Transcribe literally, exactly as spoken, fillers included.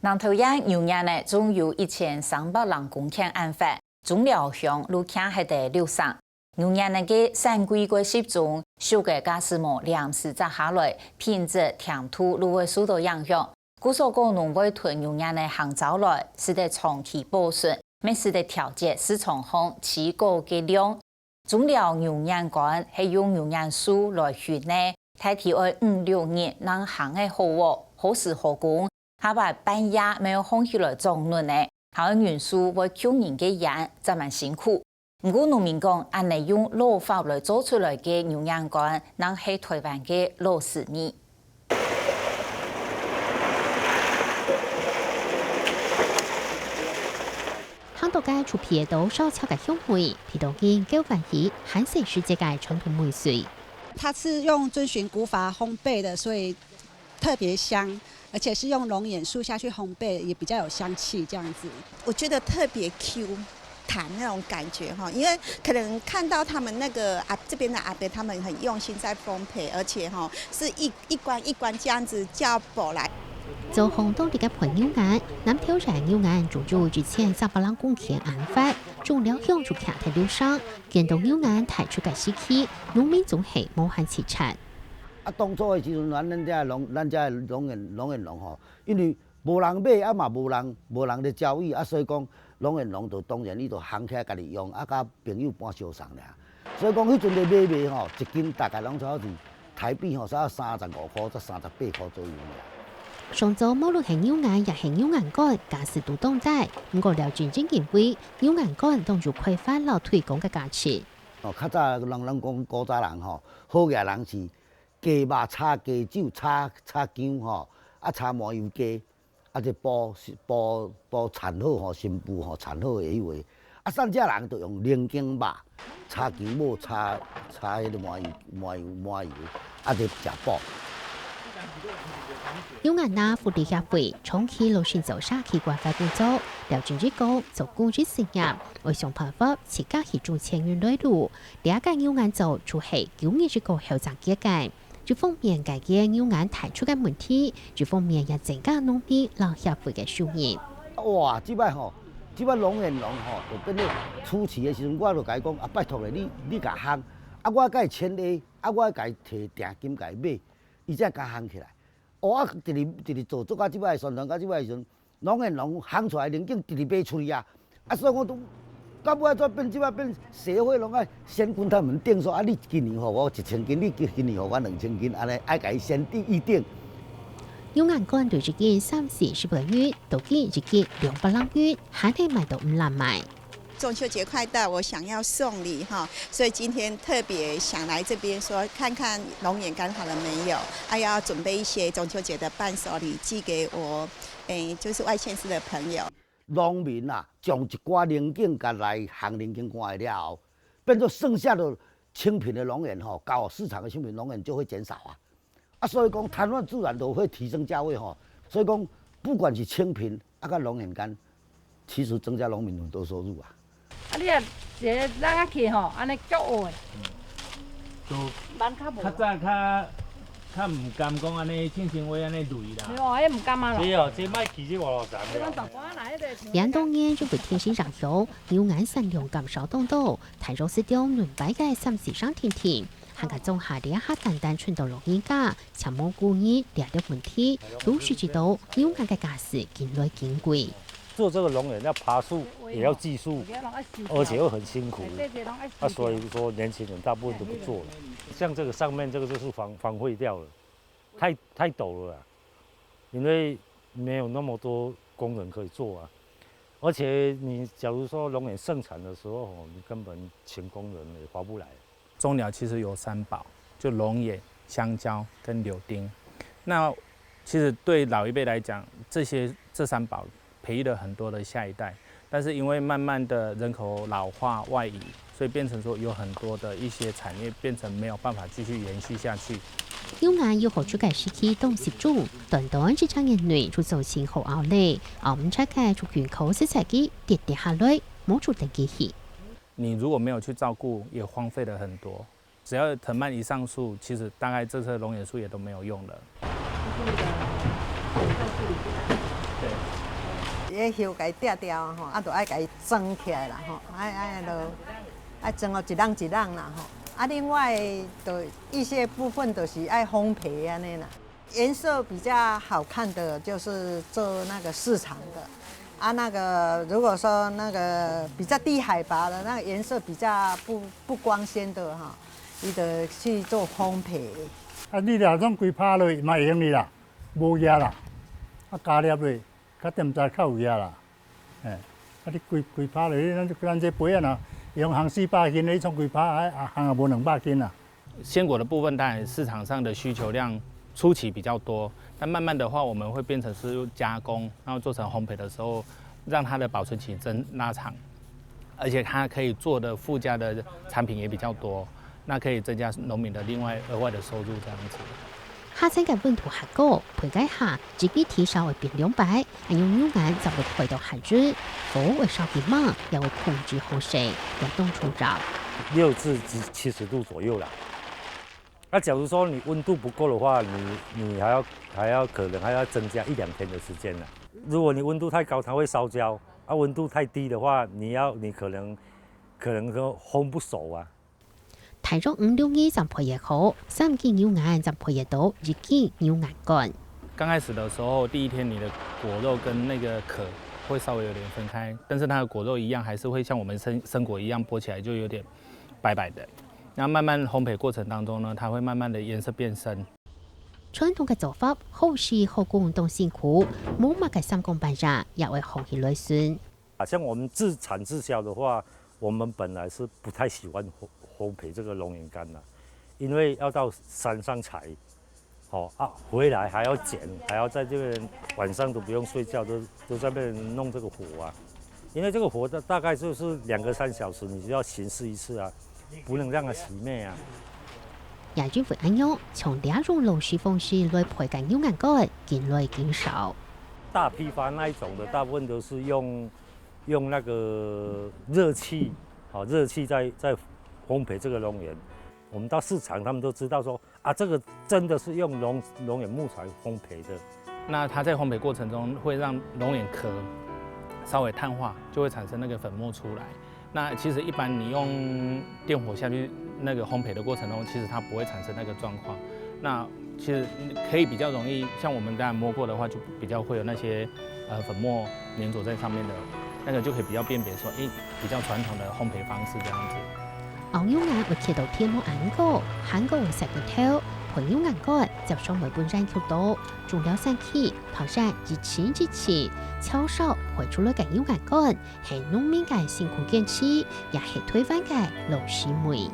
南投縣牛眼仔種有一千三百零公頃恁闊，中寮鄉就徛在第六省。牛眼仔个山季个集中，熟个假使無臨時摘下來，品質、甜度就會受到影響。故所果農會同牛眼仔行招來，使得長期保存，乜使得調節市場項水果个量。 種了牛眼乾係用牛眼樹來畜个，大體愛五六日正行得好喔，好時好工，下擺半夜乜愛䟘起來掌輪仔，還愛忍受會噭人个煙，真蠻辛苦。毋過農民講，恁仔用老法來做出來个牛眼乾，正係臺灣个老滋味。 行到該就鼻著燒焦个香味，鼻到人夠歡喜，還係世界个傳統味緒。它是用遵循古法烘焙的，所以特別香，而且是用龍眼樹下去烘焙，也比較有香氣這樣子。我覺得特別 Q 彈那種感覺哈，因為可能看到他們那個啊，這邊的阿伯他們很用心在烘焙，而且哈是一一關一關這樣子攪拌來。做紅豆裡个配牛眼，南投縣牛眼種有一千三百零公頃恁闊，中寮鄉就徛在六省，見到牛眼大出个時期，農民總係無閒洎杈。啊，當初的時陣，咱咱遮農咱遮農園農園農吼，因為 無人買，啊嘛無人無人咧交易，啊所以講，農園農就當然伊就行起來家己用，啊佮朋友搬相送爾。所以講，彼陣咧買賣吼，一斤大概攏差不多是臺幣吼，差不多三十五箍到三十八箍左右爾。上早無論係牛眼也係牛眼乾，價數都當低。毋過廖振直認為，牛眼乾當有開發摎推廣个價值。哦，較早人人講古早人吼，好額人是 雞肉炒雞酒炒炒薑吼，啊炒麻油雞，啊這補補補產後吼，新婦吼產後的彼位，啊散赤人就用龍眼肉炒薑母炒炒彼个麻油麻油麻油，啊這食補。牛眼仔福利協會長期落實做社區關懷工作，廖振直講，做公益事業，愛想辦法自家去賺錢銀來路。這個牛眼灶就係九月一號後正結个。 一方面解決牛眼大出个問題，一方面也增加農民摎協會个收入。哇，這擺吼，這擺農園農吼，就變做初期的時陣，我就共伊講，啊，拜託咧，你你共烘，啊，我共伊簽約，啊，我共伊提定金共伊買，伊才敢烘起來。哦，啊，直直直直做，做到這擺宣傳到這擺的時陣， 農園農烘出來龍眼直直賣出去啊。啊，所以講都到尾煞變這擺變協會攏愛先跟他們訂說，啊，你今年予我一千斤，你今年予我兩千斤，按呢愛共伊先訂預訂。牛眼乾對一斤三四十個銀，到今一斤兩百零銀，還係賣到毋罅賣。 中秋節快到，我想要送禮哈，所以今天特別想來這邊說，看看龍眼乾好了沒有，還要準備一些中秋節的伴手禮寄給我，誒，就是外縣市的朋友。農民啊，將一寡龍眼乾來烘龍眼乾了後，變做剩下的清貧的農園吼，到市場的清貧農園就會減少啊。 啊，所以講攤販自然都會提升價位吼。所以講，不管是清貧啊，佮農園間，其實增加農民很多收入啊。啊，你若一个人仔去吼，按呢足僫的，就蠻較無。較早較較毋甘講按呢，正經話按呢累啦。對哦，彼毋甘啊咯。對哦，這莫去這外路站了。這阮大伯仔若彼个，連當年因為天時炎熱，牛眼產量減少當多，大約係到兩百个三四成定定。 還較種下這下單單伸到老人家，全無顧慮這兜問題，都係知道牛眼个價數緊來緊貴。做這個農園要爬樹，也要技術，而且又很辛苦。啊，所以說年輕人大部分都不做了。像這個上面這個就是荒荒廢掉了，太太陡了啦，因為沒有那麼多工人可以做啊。而且你假如說農園盛產的時候吼，你根本請工人也划不來。 中寮其實有三寶，就龍眼、香蕉跟柳丁。那其實對老一輩來講，這些這三寶培育了很多的下一代，但是因為慢慢的人口老化、外移，所以變成說有很多的一些產業變成沒有辦法繼續延續下去。牛眼有好出个時期當集中，短短一隻月內就造成好outlet，後尾个族群可食材个跌跌下來，無就等佢去。 你如果沒有去照顧，也荒廢了很多。只要藤蔓一上樹，其實大概這棵龍眼樹也都沒有用了。對，該葉該掉掉吼，啊，就愛該裝起來啦吼，愛愛就愛裝到一浪一浪啦吼。啊，另外就一些部分就是愛烘焙安尼啦。顏色比較好看的就是做那個市場的，啊，那個如果說那個比較低海拔的，那個顏色比較不不光鮮的哈，伊就去做烘焙。啊，你若總規拍落嘛會用得啦，無壓啦，啊，加粒落。 較點在較有影啦。嘿，啊，你規規拍咧，咱咱這杯啊，用行四百斤的，你創規拍，啊，行也無兩百斤啊。鮮果的部分，當然市場上的需求量初期比较多，但慢慢的话，我们会变成是加工，然后做成烘焙的时候，让它的保存期增拉长，而且它可以做的附加的产品也比较多，那可以增加农民的另外额外的收入这样子。 夏天个溫度較高，焙个下，一日至少會變兩擺，恁樣牛眼正會開到較熱，火會燒幾猛，也會控制好勢，會當重要。六至七十度左右啦。那假如說你溫度不夠的話，你你还要还要可能还要增加一两天的时间呢。如果你温度太高，它会烧焦；啊，温度太低的话，你要你可能可能都烘不熟啊。 大約五六日正焙得好，三斤牛眼正焙得到一斤牛眼乾。刚开始的时候，第一天你的果肉跟那个壳会稍微有点分开，但是它的果肉一样还是会像我们生生果一样剥起来就有点白白的。那慢慢烘焙过程当中呢，它会慢慢的颜色变深。传统个做法，好食好供当辛苦，無麼个三光半夜，也會烘起來順。 啊，像我们自产自销的话，我们本来是不太喜欢烘烘焙这个龙眼干的，因为要到山上采，哦啊，回来还要捡，还要在这边晚上都不用睡觉，都都在那边弄这个火啊。因为这个火大大概就是两个三小时，你就要巡视一次啊，不能让它熄灭啊。也因為恁樣，像這種老式方式來焙个牛眼乾，緊來緊少。大批发那一种的，大部分都是用用那个热气，好，热气在在烘焙这个龙眼。我们到市场，他们都知道说啊，这个真的是用龙龙眼木材烘焙的。那它在烘焙过程中会让龙眼壳稍微碳化，就会产生那个粉末出来。那其实一般你用电火下去那个烘焙的过程中，其实它不会产生那个状况。那其实可以比较容易，像我们刚才摸过的话，就比较会有那些呃粉末粘着在上面的，那个就可以比较辨别说，诶，比较传统的烘焙方式这样子。熬牛眼會切到鐵模恁高，還過會洗過頭，焙牛眼乾，接上會分人吸到，種了散去，泡成一層一層，超少焙出來个牛眼乾，係農民个辛苦堅持，也係台灣个老式味。